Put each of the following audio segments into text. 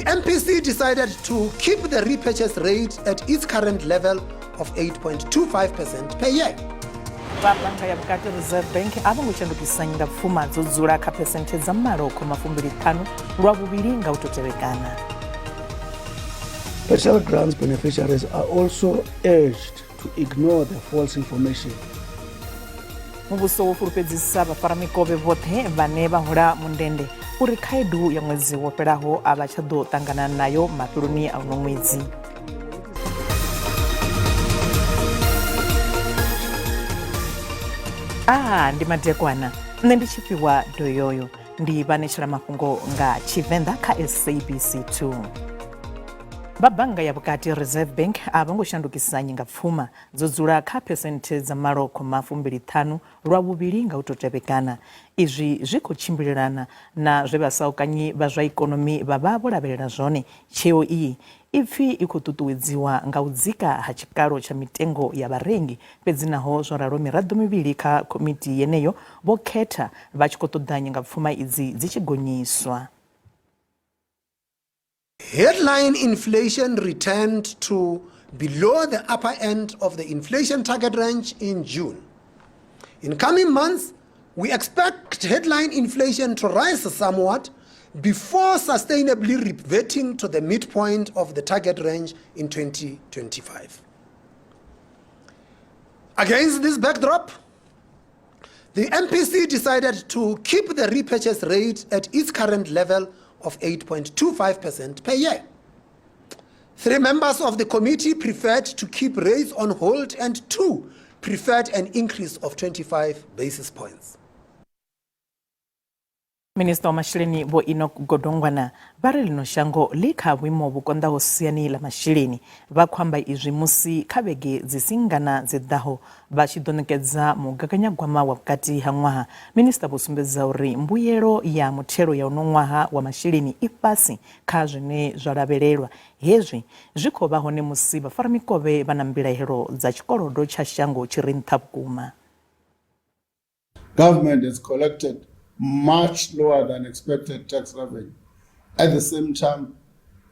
The MPC decided to keep the repurchase rate at its current level of 8.25% per year. Vha bannga ya vhukati Reserve Bank a vho ngo shandukisa nyingapfuma dzo dzula kha phesenthe dza malo khoma fumbili ṱhanu lwa vhuvhili nga u tou tevhekana. Special grants beneficiaries are also urged to ignore the false information. Muvhuso wo fulufhedzisa vhafaramikovhe vhoṱhe vhane vha hola mundende uri khaedu ya ṅwedzi wo fhelaho a vha tsha ḓo ṱangana nayo mafheloni a uno ṅwedzi. A ndi madekwana nṋe ndi tshifhiwa doyoyo ndi vhanetshela mafhungo nga Tshivenḓa kha SABC 2. Vha bannga ya vhukati Reserve Bank a vho ngo shandukisa nyingapfuma dzo dzula kha phesenthe dza malo khoma fumbili ṱhanu lwa vhuvhili nga u tou tevhekana. Izwi zwi khou tshimbilelana na zwe vhasaukanyi vha zwa ikonomi vha vha vho lavhelela zwone. Tsheo iyi i pfi i khou ṱuṱuwedziwa nga u dzika ha tshikalo tsha mitengo ya vharengi, fhedzi naho zwo ralo miraḓo mivhili kha komiti yeneyo vho khetha vha tshi khou ṱoḓa nyingapfuma idzi dzi tshi gonyiswa. Headline inflation returned to below the upper end of the inflation target range in June. In coming months, we expect headline inflation to rise somewhat before sustainably reverting to the midpoint of the target range in 2025. Against this backdrop, the MPC decided to keep the repurchase rate at its current level of 8.25% per year. 3 members of the committee preferred to keep rates on hold and 2 preferred an increase of 25 basis points. Minista wa masheleni Vho Enoch Godongwana vha ri ḽino shango ḽi kha vhuimo vhu konḓaho siani ḽa masheleni. Vha khou amba izwi musi kha vhege dzi si ngana dzi ḓaho vha tshi ḓo ṋekedza mugaganyagwama wa vhukati ha ṅwaha. Minista vho sumbedza uri mbuyelo ya muthelo ya uno ṅwaha wa masheleni i fhasi kha zwine zwa lavhelelwa. Hezwi zwi khou vha hone musi vhafaramikovhe vha na mbilahelo dza tshikolodo tsha shango tshi re nṱha vhukuma. Government has collected much lower than expected tax revenue. At the same time,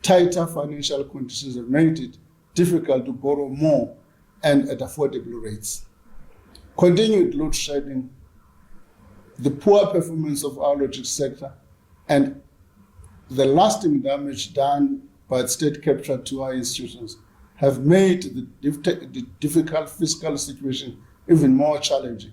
tighter financial conditions have made it difficult to borrow more and at affordable rates. Continued load shedding, the poor performance of our logistics sector, and the lasting damage done by state capture to our institutions have made the difficult fiscal situation even more challenging.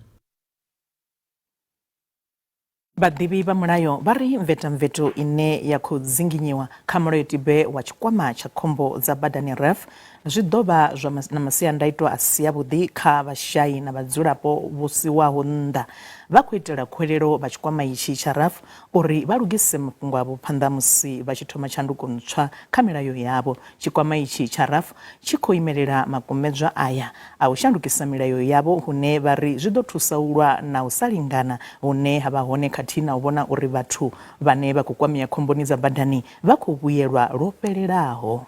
Vhaḓivhi vha mulayo vha ri mvetamveto ine ya khou dzinginyiwa kha mulayotibe wa tshikwama tsha khombo dza badani RAF zwi ḓo vha zwa na masiandaitwa a si avhuḓi kha vhashai na vhadzulapo vho siwaho nnḓa. Vha khou itela khuwelelo vha tshikwama itshi tsha RAF uri vha lugise mafhungo avho phanḓa musi vha tshi thoma tshanduko ntswa kha milayo yavho. Tshikwama itshi tsha RAF tshi khou imelela makumedzwa aya a u shandukisa milayo yavho hune vha ri zwi ḓo thusa u lwa na u sa lingana hune ha vha hone khathihi na u vhona uri vhathu vhane vha khou kwamea khomboni dza badani vha khou vhuyelwa lwo fhelelaho.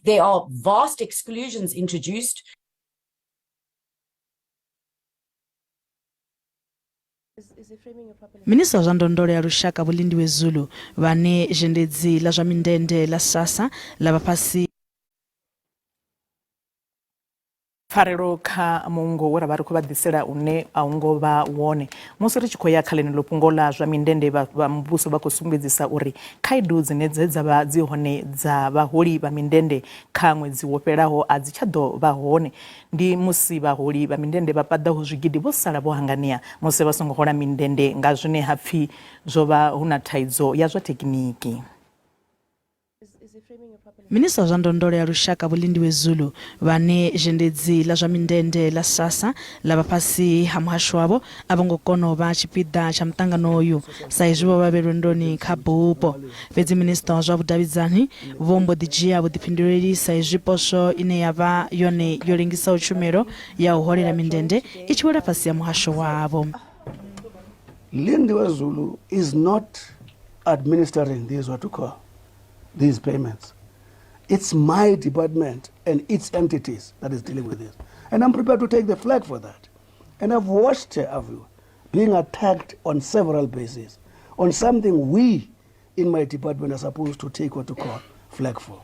There are vast exclusions introduced. Minisiṱa wa zwa Ndondolo ya Lushaka Vho Lindiwe Zulu vhane zhendedzi ḽa zwa mindende ḽa SASSA ḽa vha fhasi Pfarelo kha muungo we ra vha ri khou vha ḓisela une a u ngo vha wone. Musi ri tshi khou ya kha ḽeneḽo fhungo ḽa zwa mindende, vha muvhuso vha khou sumbedzisa uri khaedu dzine dze dza vha dzi hone dza vhaholi vha mindende kha ṅwedzi wo fhelaho a dzi tsha ḓo vha hone. Ndi musi vhaholi vha mindende vha paḓaho zwigidi vho sala vho hanganea musi vha songo hola mindende nga zwine ha pfi zwo vha hu na thaidzo ya zwa thekiniki. Minisiṱa wa zwa Ndondolo ya Lushaka Vho Lindiwe Zulu vhane zhendedzi ḽa zwa mindende ḽa SASSA ḽa vha fhasi ha muhasho wavho a vho ngo kona u vha tshipiḓa tsha muṱangano uyu sa izwi vho vha vhe lwendoni kha bupo. Fhedzi Minisiṱa wa zwa Vhudavhidzani vho mbo ḓi dzhia vhuḓifhinduleli sa izwi poswo ine ya vha yone yo lengisaho tshumelo ya u holela mindende i tshi wela fhasi ha muhasho wavho. Lindiwe Zulu is not administering these what to call these payments. It's my department and its entities that is dealing with this. And I'm prepared to take the flag for that. And I've watched her, Avu, being attacked on several bases, on something we, in my department are supposed to take what to call flag for.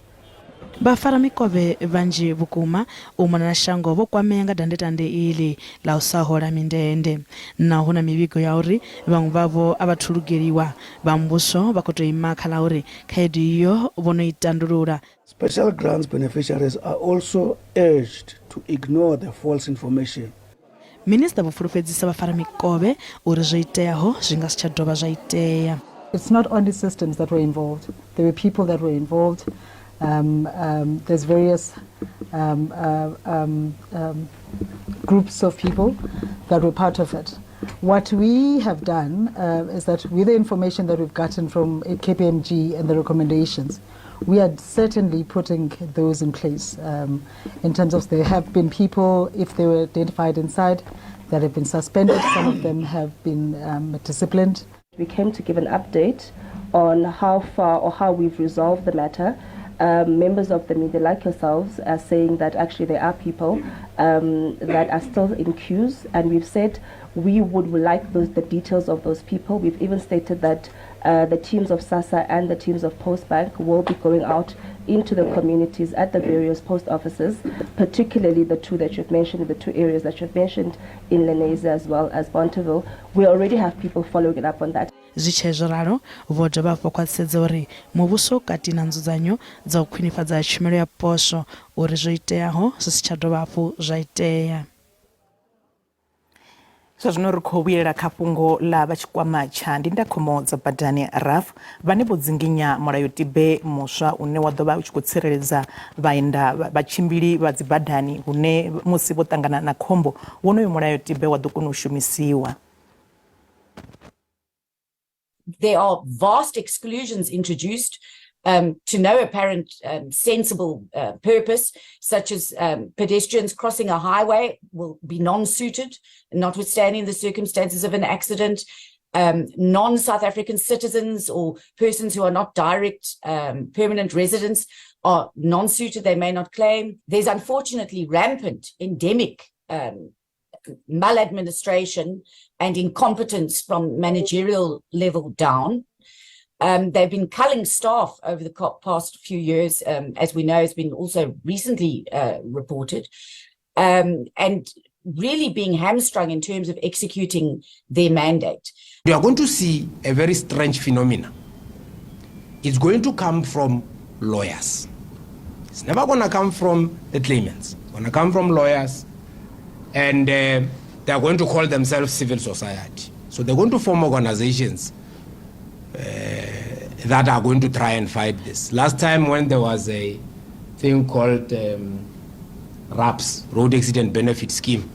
Vhafaramikovhe vhanzhi vhukuma u mona na shango vho kwamea nga dandetande iḽi ḽa u sa hola mindende. Naho hu na mivhigo ya uri vhaṅwe vhavho a vha thu lugeliwa, vha muvhuso vha khou tou ima kha ḽa uri khaedu iyo vho no i tandulula. Special grants beneficiaries are also urged to ignore the false information. Minisiṱa vho fulufhedzisa vhafaramikovhe uri zwo iteaho zwi nga si tsha dovha zwa itea. It's not only systems that were involved, there were people that were involved, um, um, there's various um, uh, um, um, groups of people that were part of it. What we have done uh, is that with the information that we've gotten from KPMG and the recommendations, we are certainly putting those in place um, in terms of there have been people, if they were identified inside, that have been suspended. Some of them have been um, disciplined. We came to give an update on how far or how we've resolved the matter. Um, members of the media, like yourselves, are saying that actually there are people um, that are still in queues, and we've said we would like those, the details of those people. We've even stated that uh, the teams of SASSA and the teams of Postbank will be going out into the communities at the various post offices, particularly the two that you've mentioned, the two areas that you've mentioned in Lenasia as well as Bonteheuwel. We already have people following it up on that. Zwi tshee zwo ralo, vho dovha hafhu vha khwaṱhisedza uri muvhuso u kati na nzudzanyo dza u khwinifhadza tshumelo ya poswo uri zwo iteaho zwi si tsha dovha hafhu zwa itea. Zwa zwino ri khou vhuyelela kha fhungo ḽa vha tshikwama tsha ndindakhombo dza badani RAF vhane vho dzinginya mulayotibe muswa une wa ḓo vha u tshi khou tsireledza vhaenda vhatshimbili vha dzibadani hune musi vho ṱangana na khombo wonoyo mulayotibe wa ḓo kona u shumisiwa. There are vast exclusions introduced um, to no apparent um, sensible uh, purpose, such as um, pedestrians crossing a highway will be non-suited, notwithstanding the circumstances of an accident. Um, non-South African citizens or persons who are not direct um, permanent residents are non-suited. They may not claim. There's unfortunately rampant endemic um, maladministration and incompetence from managerial level down. Um, they've been culling staff over the past few years, um, as we know, has been also recently uh, reported, um, and really being hamstrung in terms of executing their mandate. You are going to see a very strange phenomenon. It's going to come from lawyers. It's never going to come from the claimants. It's going to come from lawyers, and uh, they are going to call themselves civil society. So they're going to form organizations uh, that are going to try and fight this. Last time when there was a thing called um, RAPS, Road Accident Benefit Scheme,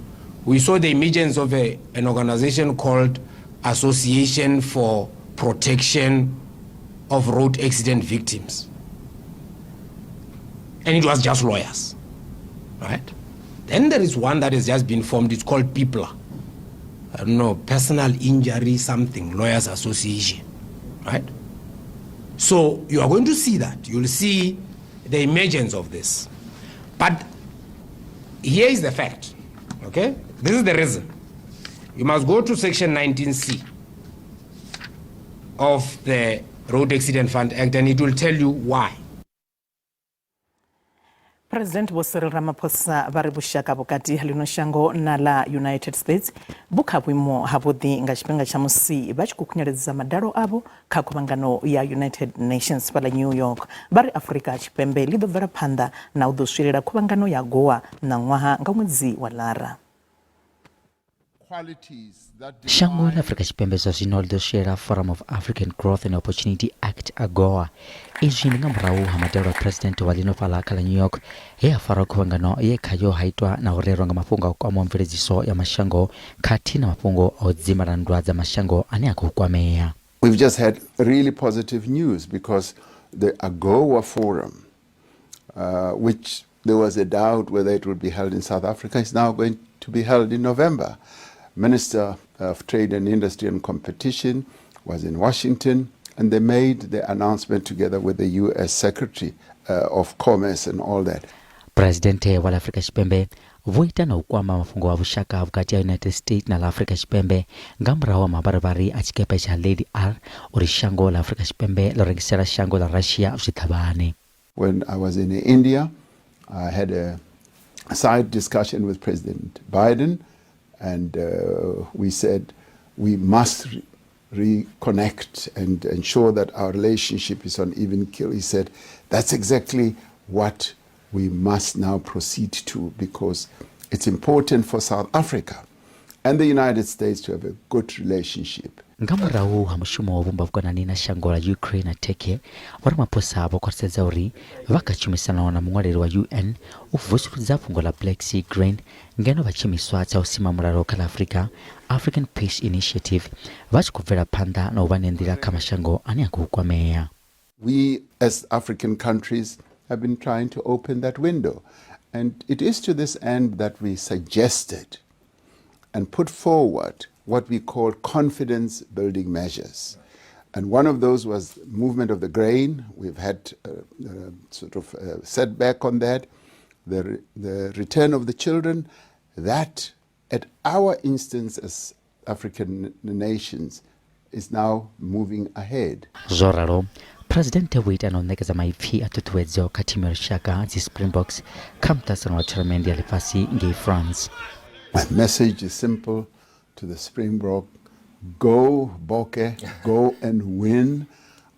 we saw the emergence of a, an organization called Association for Protection of Road Accident Victims. And it was just lawyers, right? Then there is one that has just been formed. It's called PIPLA. I don't know, Personal Injury something, Lawyers Association, right? So you are going to see that. You'll see the emergence of this. But here is the fact, okay? This is the reason. You must go to section 19C of the Road Accident Fund Act and it will tell you why. President Vho Cyril Ramaphosa vha ri vhushaka vhukati ha ḽino shango na ḽa United States vhu kha vhuimo havhuḓi nga tshifhinga tsha musi vha tshi khou khunyeledza madalo avho kha khuvhangano ya United Nations fhaḽa New York. Vha ri Afrika Tshipembe ḽi ḓo bvela phanḓa na u ḓo swielela khuvhangano ya AGOA ṋaṅwaha nga ṅwedzi wa Lara. Shango ḽa Afrika Tshipembe zwa zwino ḽi ḓo swiela Forum of African Growth and Opportunity Act, AGOA. Izwi ndi nga murahu ha madalo a Phresidennde wa ḽino fhaḽa kha ḽa New York he ha farwa khuvhangano ye khayo ha itwa na u rerwa nga mafhungo a kwamaho mveledziso ya mashango khathihi na mafhungo a u dzimela nndwa dza mashango ane a khou kwamea. We've just had really positive news because the AGOA Forum, uh, which there was a doubt whether it would be held in South Africa, is now going to be held in November. Minister of Trade and Industry and Competition was in Washington, and they made the announcement together with the U.S. Secretary uh, of Commerce and all that. Presidente wa Afrika Tshipembe Vho ita na u kwama mafhungo a vhushaka vhukati ha United States na ḽa Afrika Tshipembe nga murahu ha mavharivhari a tshikepe tsha Lady R uri shango ḽa Afrika Tshipembe ḽo rengisela shango ḽa Russia zwiṱhavhane. When I was in India, I had a side discussion with President Biden, and uh, we said we must re reconnect and ensure that our relationship is on even keel. He said that's exactly what we must now proceed to because it's important for South Africa and the United States to have a good relationship. Nga murahu ha mushumo wa u vhumba vhukonani na shango ḽa Ukraine na Turkey, Vho Ramaphosa vho khwaṱhisedza uri vha kha tshumisano na muṅwaleli wa UN u vusuludza fhungo ḽa Black Sea Grain ngeno vha tshiimiswa tsha u sima mulalo kha ḽa Afrika, African Peace Initiative, vha tshi khou bvela phanḓa na u vha ṋea nḓila kha mashango ane a khou kwamea. We as African countries have been trying to open that window. And it is to this end that we suggested and put forward what we call confidence building measures. And one of those was movement of the grain. We've had sort of a setback on that. The, re the return of the children, that at our instance as African nations is now moving ahead. Zwo ralo, Phresidennde vho ita na u ṋekedza maipfi a ṱhuṱhuwedzo kha thimu ya lushaka dzi Springboks kha muṱaṱisano wa thoramennde ya ḽifhasi ngei France. My message is simple to the Springbok, go Bokke, go and win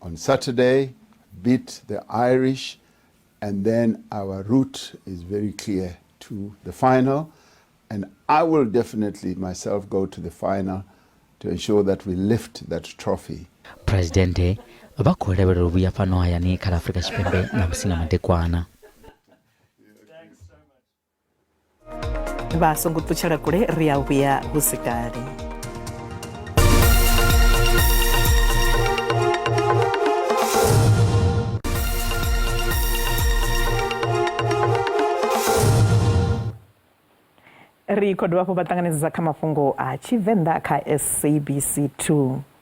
on Saturday, beat the Irish, and then our route is very clear to the final. And I will definitely myself go to the final to ensure that we lift that trophy. Phresidennde vha khou lavhelela u vhuya fhano hayani kha ḽa Afrika Tshipembe ṋamusi nga madekwana. Vha songo ṱutshela kule ri a vhuya hu si kale. Ri khou dovha hafhu vha ṱanganedza kha mafhungo a Tshivenḓa kha SABC 2.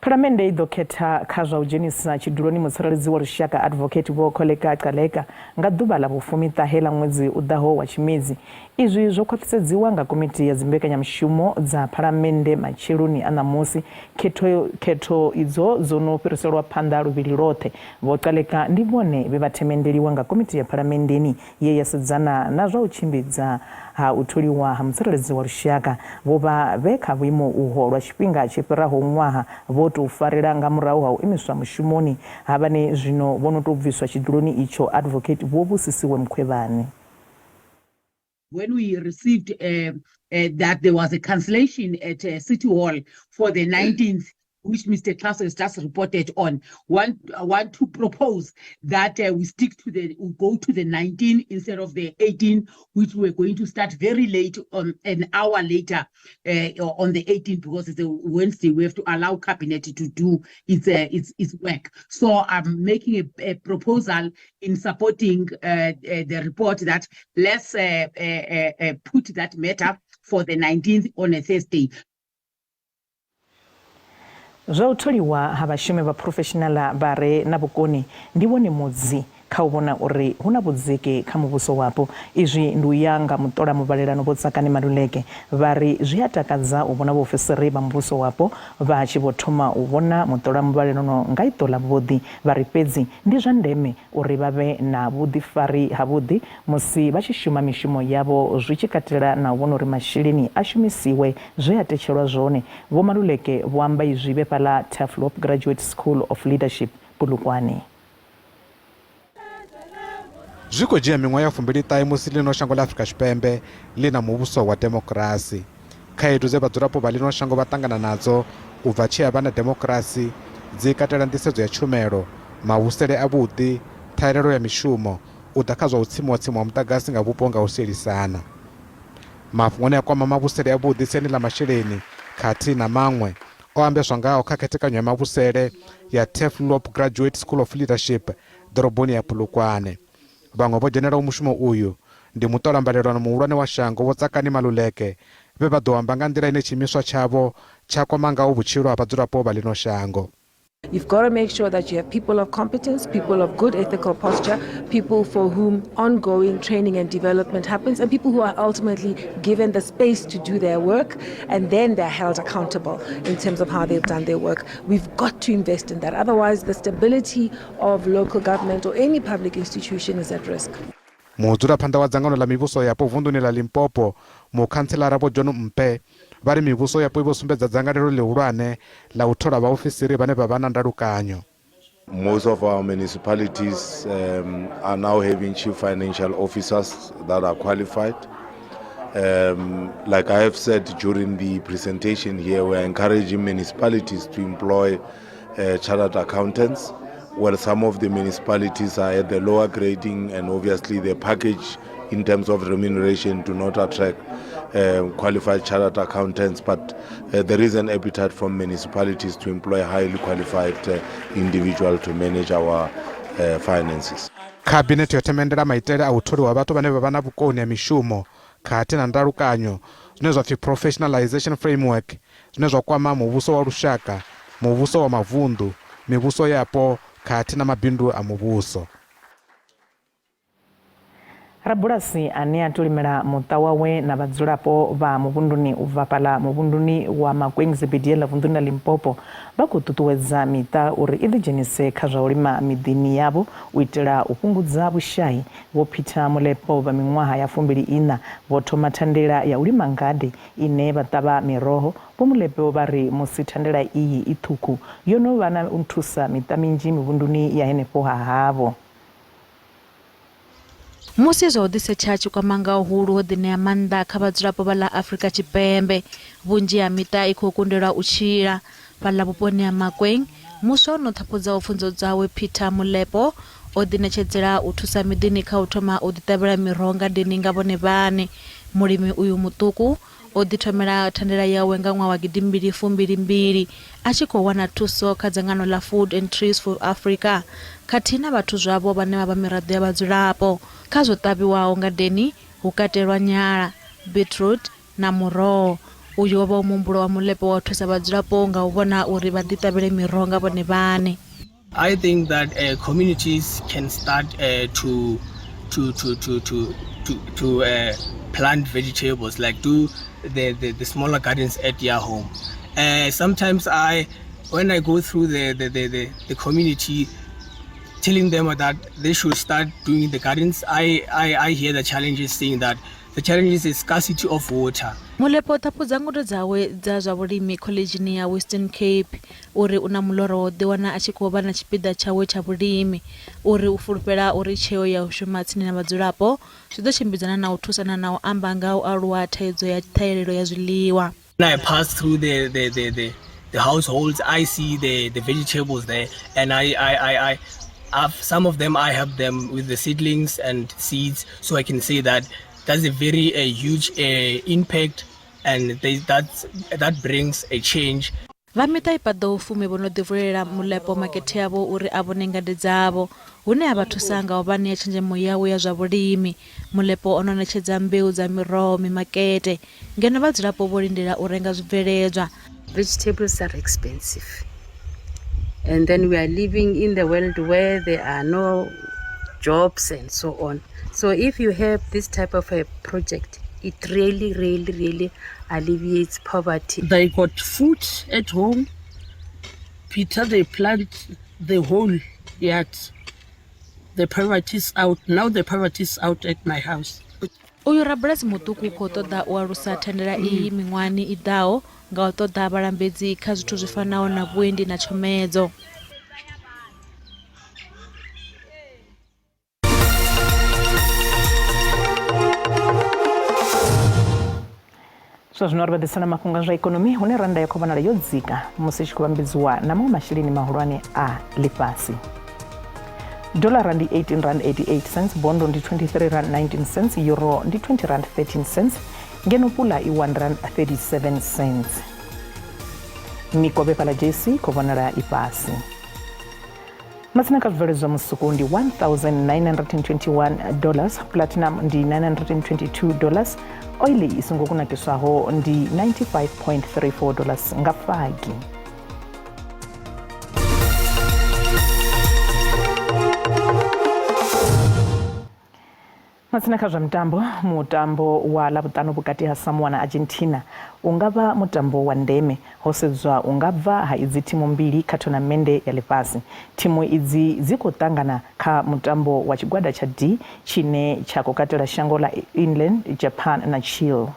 Phalamennde i ḓo khetha kha zwa u dzhenisa tshiduloni mutsireledzi wa lushaka Advocate Vho Kholeka Gcaleka nga ḓuvha ḽa vhufumiṱahe ḽa ṅwedzi u ḓaho wa Tshimedzi. Izwi zwo khwaṱhisedziwa nga komiti ya dzimbekanyamushumo dza Phalamennde matsheloni a ṋamusi. Khetho khetho idzo dzo no fhiriselwa phanḓa luvhili lwoṱhe. Vho Gcaleka ndi vhone vhe vha themendeliwa nga komiti ya Phalamenndeni ye ya sedzana na zwa u tshimbidza ha u tholiwa ha mutsireledzi wa lushaka, vho vha vhe kha vhuimo uho lwa tshifhinga tshi fhiraho ṅwaha vho tou farela nga murahu ha u imiswa mushumoni ha vhane zwino vho no tou bviswa tshiduloni itsho Advocate Vho Busisiwe Mkhwebane. When we received uh, uh, that there was a cancellation at uh, City Hall for the 19th, which Mr. Klaus has just reported on, want, want to propose that uh, we stick to the, we go to the 19 instead of the 18, which we're going to start very late on an hour later uh, on the 18th, because it's a Wednesday. We have to allow cabinet to do its uh, its, its work. So I'm making a, a proposal in supporting uh, uh, the report that let's uh, uh, put that matter for the 19th on a Thursday. Zwa u tholiwa ha vhashumi vha phurofeshinaḽa vha re na vhukoni ndi wone mudzi kha u vhona uri hu na vhudziki kha muvhuso wapo. Izwi ndi u ya nga muṱola muvhalelano Vho Tsakani Maluleke vha ri zwi a takadza u vhona vhaofisiri vha muvhuso wapo vha tshi vho thoma u vhona muṱola muvhalelano nga iṱo ḽa vhuḓi vha ri fhedzi ndi zwa ndeme uri vha vhe na vhuḓifari havhuḓi musi vha tshi shuma mishumo yavho zwi tshi katela na u vhona uri masheleni a shumisiwe zwe a tetshelwa zwone. Vho Maluleke vho amba izwi vhe fhaḽa Turfloop Graduate School of Leadership, Polokwane. Zwi khou dzhia miṅwaha ya fumbiliṱahe musi ḽino shango ḽa Afrika Tshipembe ḽi na muvhuso wa demokirasi. Khaedu dze vhadzulapo vha ḽino shango vha ṱangana nadzo u bva tshe ha vha na demokirasi dzi katela nḓisedzo ya tshumelo, mavhusele avhuḓi, ṱhahelelo ya mishumo, u ḓa kha zwa u tsimiwa tsimu ha muḓagasi nga vhupo nga u sielisana. Mafhungo ane a kwama mavhusele avhuḓi siani ḽa masheleni khathihi na maṅwe o ambeswa ngao kha khethekanyo ya mavhusele ya Turfloop Graduate School of Leadership ḓoroboni ya Polokwane. Vhaṅwe vho dzhenelaho mushumo uyu ndi muṱolambalelwano muhulwane wa shango Vho Tsakani Maluleke vhe vha ḓo amba nga nḓila ine tshiimiswa tshavho tsha kwama ngaho vhutshilo ha vhadzulapo vha ḽino shango. You've got to make sure that you have people of competence, people of good ethical posture, people for whom ongoing training and development happens, and people who are ultimately given the space to do their work, and then they're held accountable in terms of how they've done their work. We've got to invest in that. Otherwise, the stability of local government or any public institution is at risk. Mudzulaphanḓa wa dzangano ḽa mivhuso yapo vunḓuni ḽa Limpopo, Mukhantselara Vho John Mpe, vha ri mivhuso yapo i vho sumbedza dzangalelo ḽihulwane ḽa u thola vhaofisiri vhane vha vha na ndalukanyo. Most of our municipalities um, are now having chief financial officers that are qualified. Um, like I have said during the presentation here, we are encouraging municipalities to employ uh, chartered accountants. Well, some of the municipalities are at the lower grading, and obviously the package in terms of remuneration do not attract qualified chartered accountants, but there is an appetite from municipalities to employ highly qualified individual to manage our finances. Khabinethe yo themendela maitele a u tholiwa ha vhathu vhane vha vha na vhukoni ha mishumo khathihi na ndalukanyo zwine zwa pfi Professionalisation Framework zwine zwa kwama muvhuso wa lushaka, muvhuso wa mavunḓu, mivhuso yapo khathihi na mabindu a muvhuso. Rabulasi ane a tou limela muṱa wawe na vhadzulapo vha muvhunduni u bva fhaḽa muvhunduni wa Makweng Zebediela vunḓuni ḽa Limpopo vha khou ṱuṱuwedza miṱa uri i ḓidzhenise kha zwa u lima miḓini yavho u itela u fhungudza vhushai. Vho Peter Molepo vha miṅwaha ya 24 vho thoma thandela ya u lima ngade ine vha ṱavha miroho. Vho Molepo vha ri musi thandela iyi i ṱhukhu yo no vha na u thusa miṱa minzhi mivhunduni ya henefho ha havho. Musi zwa u ḓisetsha tshikwama nga uhulu ho ḓiṋea maanḓa kha vhadzulapo vha ḽa Afrika Tshipembe, vhunzhi ha miṱa i khou kundelwa u tshila. Fhaḽa vhuponi ha Makweng, muswa o no ṱhaphudzaho pfunzo dzawe Peter Molepo o ḓiṋetshedzela u thusa miḓini kha u thoma u ḓiṱavhela miroho ngadeni nga vhone vhaṋe. Mulimi uyu muṱuku O ḓithomela thandela yawe nga ṅwaha wa gidimbili fumbili mbili a tshi khou wana thuso kha dzangano ḽa Food and Trees for Africa khathihi na vhathu zwavho vhane vha vha miraḓo ya vhadzulapo. Kha zwo ṱavhiwaho ngadeni hu katelwa nyala, beetroot na muroho. Uyu wo vha u muhumbulo wa Molepo wa u thusa vhadzulapo nga u vhona uri vha ḓiṱavhele miroho nga vhone vhaṋe. I think that uh, communities can start uh, to to to to to to, to uh, plant vegetables, like do the, the, the smaller gardens at your home. Uh, sometimes I, when I go through the, the, the, the, the community, telling them that they should start doing the gardens, I, I, I hear the challenges saying that the challenges is scarcity of water. Molepo o ṱhaphudza ngudo dzawe dza zwa vhulimi khoḽedzhini ya Western Cape. U ri u na muloro wa u ḓiwana a tshi khou vha na tshipiḓa tshawe tsha vhulimi. U ri u fulufhela uri tsheo ya u shuma tsini na vhadzulapo zwi ḓo tshimbidzana na u thusana na u amba nga ha u aluwa ha thaidzo ya ṱhahelelo ya zwiḽiwa. When I pass through the, the, the, the, the households, I see the, the vegetables there, and I, I, I, I I've, some of them I help them with the seedlings and seeds, so I can say that that's a very a huge uh, impact, and they, that, that brings a change. Vha miṱa i paḓaho fumi vho no ḓi vulela Molepo makethe yavho uri a vhone ngade dzavho, hune a vha thusa nga u vha ṋea tshenzhemo yawe ya zwa vhulimi. Molepo o no ṋetshedza mbeu dza miroho mimakete, ngeno vhadzulapo vho lindela u renga zwibveledzwa. Vegetables are expensive and then we are living in the world where there are no jobs and so on. So if you have this type of a project, it really, really, really alleviates poverty. They got food at home. Peter, they plant the whole yard. The poverty is out. Now the poverty is out at my house. Uyu rabulasi muṱuku u khou ṱoḓa u alusa thandela iyi miṅwahani i ḓaho nga u ṱoḓa vhalambedzi kha zwithu zwi fanaho na vhuendi na tshomedzo. Zwa zwino ri vha ḓisela mafhungo a zwa ikonomi hune rannda ya khou vhonala yo dzika musi i tshi khou vhambedziwa na maṅwe masheleni mahulwane a ḽifhasi. Dollara ndi 18 rand 88 cents, bondo ndi 23 rand 19 cents, euro ndi 20 rand 13 cents, ngeno pula i 1 rand 37 cents. Mikovhe fhaḽa JC khou vhonala i fhasi. Matsina kha zwibveledzwa musuku ndi 1921 dollars, platinum ndi 922 dollars, oili i songo kunakiswaho ndi 95.34 dollars nga fagi. Matsina kha zwa mitambo, mutambo wa Ḽavhuṱanu vhukati ha Samoa na Argentina u nga vha mutambo wa ndeme ho sedzwa u nga bva ha idzi thimu mbili kha thonamennde ya ḽifhasi. Thimu idzi dzi khou ṱangana kha mutambo wa tshigwada tsha D tshine tsha khou katela shango ḽa England, Japan na Chile.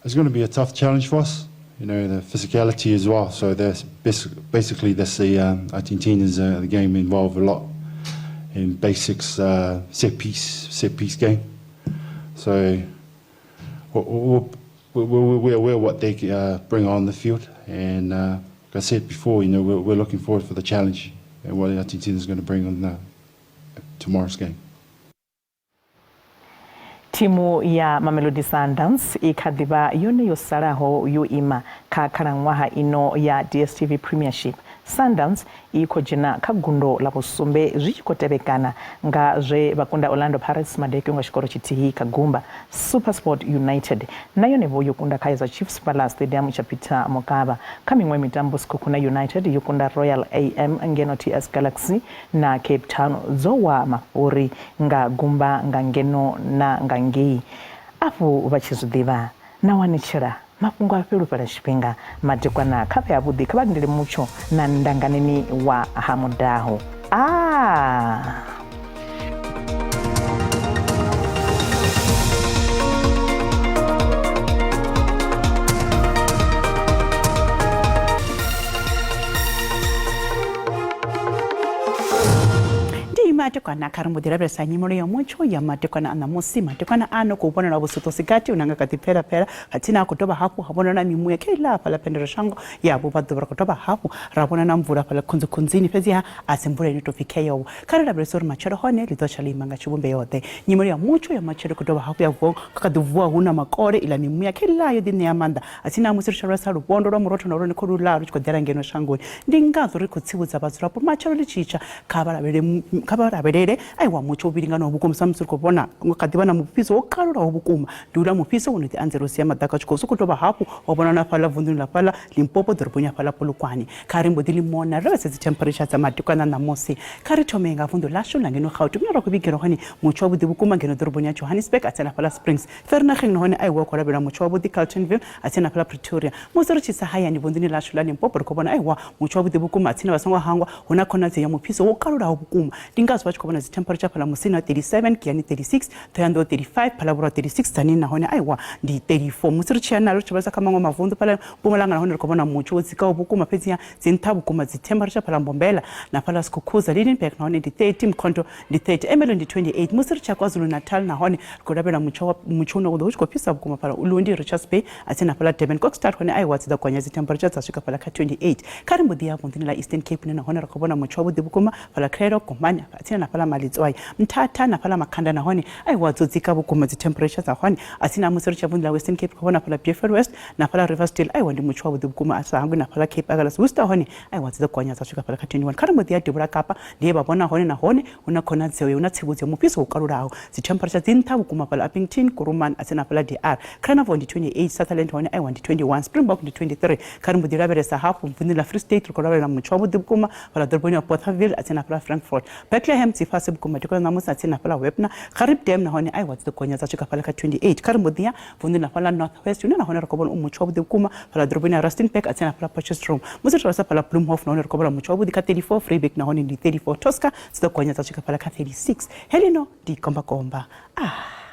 It's going to be a tough challenge for us, you know, the physicality as well. So that's basically that's the Argentina's the game involved a lot in basics set piece set piece game. So we're aware what they bring on the field, and like I said before, you know, we're looking forward for the challenge and what Argentina is going to bring on the tomorrow's game. Thimu ya Mamelodi Sundowns i kha ḓi vha yone yo salaho yo ima kha khalaṅwaha ino ya DStv Premiership. Sundowns i khou dzhena kha gundo ḽa vhusumbe zwi tshi khou tevhekana nga zwe vha kunda Orlando Pirates madekwe nga tshikoro tshithihi kha gumba. SuperSport United na yone vho yo kunda Kaizer Chiefs fhaḽa Stadium tsha Peter Mokaba. Kha miṅwe mitambo Sekhukhune United yo kunda Royal AM ngeno TS Galaxy na Cape Town dzo wa mafhuri nga gumba nga ngeno na nga ngei. Afho vha tshi zwi ḓivha na wanetshela mafhungo a fhelufhela tshifhinga madekwana kha vhe avhuḓi kha vha lindele mutsho na ndanganeni wa ha mudaho. Ah! Ndi madekwana kha ri mbo ḓi lavhelesa nyimelo ya mutsho ya madekwana a ṋamusi. Madekwana ano khou vhonala vhusuṱo si gathi u nanga kha ḓi pfela-pfela khathihi na khou dovha hafhu ha vhonala mimuya kha iḽa hafhaḽa phendeloshango ya vhubvaḓuvha. Ri khou dovha hafhu ra vhona na mvula fhaḽa khunzikhunzini, fhedziha a si mvula ine tou pfhi kheyowo. Kha ri lavhelese uri matshelo hone ḽi ḓo tsha ḽi ima nga tshivhumbeo ḓe. Nyimelo ya mutsho ya matshelo i khou dovha hafhu ya vuwa kha ḓi vuwa hu na makole, iḽa mimuya kha iḽa yo ḓi ṋea maanḓa a tsini ha musi ri tshi lavhelesa luvhondo lwa murotho na lwone kholuḽa lu tshi khou ḓela ngeno shangoni. Ndi ngazwo ri khou tsivhudza vhadzulapo matshelo ḽi tshi tsha kha vha lavhelele kha vha lavhelele aiwa mutsho u vhilinganaho vhukuma sa musi ri khou vhona nga kha ḓivha na mufhiso wo kalulaho vhukuma. Ndi uḽa mufhiso wo no ḓi anzela u sia maḓaka a tshi khou sokou dovha hafhu wa vhonala na fhaḽa vunḓuni ḽa fhaḽa Limpopo ḓoroboni ya fhaḽa Polokwane. Kha ri mbo ḓi ḽi mona ri lavhelese dzi temperature dza madekwana ṋamusi. Kha ri thome nga vunḓu ḽashu ḽa ngeno Gauteng hune ra khou vhigelwa hone mutsho wavhuḓi vhukuma ngeno ḓoroboni ya Johannesburg a tsena fhaḽa Springs. Vereeniging nahone aiwa hu khou lavhelelwa mutsho wavhuḓi Carltonville a tsena fhaḽa Pretoria. Musi ri tshi tsa hayani vunḓuni ḽashu ḽa Limpopo ri khou vhona aiwa mutsho wavhuḓi vhukuma a tsini vha songo hangwa hu na khonadzeo ya mufhiso wo kalulaho vhukuma. Ndi ngazwo vha tshi khou vhona dzi temperature fhaḽa Musina 37, Giyani 36, Thohoyandou 35, Phalaborwa 36, Tzaneen nahone aiwa ndi 34. Musi ri tshi ya nalo ri tshi vhalisa kha maṅwe mavunḓu fhaḽa Mpumalanga nahone ri khou vhona mutsho wo dzikaho vhukuma fhedziha dzi nṱha vhukuma dzi temperature fhaḽa Mbombela na fhaḽa Skukuza. Lydenburg nahone ndi 30, Mkhonto ndi 30, Ermelo ndi 28. Musi ri tshi ya KwaZulu-Natal nahone ri khou lavhelela mutsho wa mutsho une wa ḓo vha u tshi khou fhisa vhukuma fhaḽa Ulundi, Richards Bay a tsini na fhaḽa Durban. Kokstad hone aiwa dzi ḓo gonya dzi temperature dza swika fhaḽa kha 28. Kha ri mbo ḓi ya vunḓuni ḽa Eastern Cape hune nahone ri khou vhona mutsho wavhuḓi vhukuma fhaḽa Cradock, Gomani a tsini na fhaḽa Malitswai, Mthatha na fhaḽa Makhanda nahone aiwa dzo dzika vhukuma dzi temperature dza hone. A tsini na musi ri tshi ya vunḓuni ḽa Western Cape ri khou vhona fhaḽa Beaufort West na fhaḽa Riversdale aiwa ndi mutsho wavhuḓi vhukuma a sa hangwi na fhaḽa Cape Agulhas Worcester hone aiwa dzi ḓo gonya dza swika fhaḽa kha 21. Kha ri mbo ḓi ya Devhula Kapa ndi he vha vhona hone nahone hu na khonadzeo ya hu na tsivhudzo ya mufhiso wo kalulaho. Dzi temperature dzi nṱha vhukuma fhaḽa Upington, Kuruman a tsini na fhaḽa DR. Carnarvon ndi 28, Sutherland hone aiwa ndi 21, Springbok ndi 23. Kha ri mbo ḓi lavhelesa hafhu vunḓuni ḽa Free State ri khou lavhelela mutsho wavhuḓi vhukuma fhaḽa ḓoroboni ya Bothaville a tsini na fhaḽa Frankfort. Bethlehem dzi fhasi vhukuma dikona ṋamusi a tsini na fhaḽa Wepener, Gariep Dam nahone aiwa dzi ḓo gonya dza swika fhaḽa kha 28. Kha ri mbo ḓi ya vunḓuni ḽa fhaḽa North West hune nahone ri khou vhona u mutsho wavhuḓi vhukuma fhaḽa ḓoroboni ya Rustenburg a tsini na fhaḽa Potchefstroom. Musi ri tshi lavhelesa fhaḽa Bloemhof nahone ri khou vhona mutsho wavhuḓi kha 34, Vryburg nahone ndi 34, Tosca dzi ḓo gonya dza swika fhaḽa kha 36. Heḽino ndi gombakomba. Ah!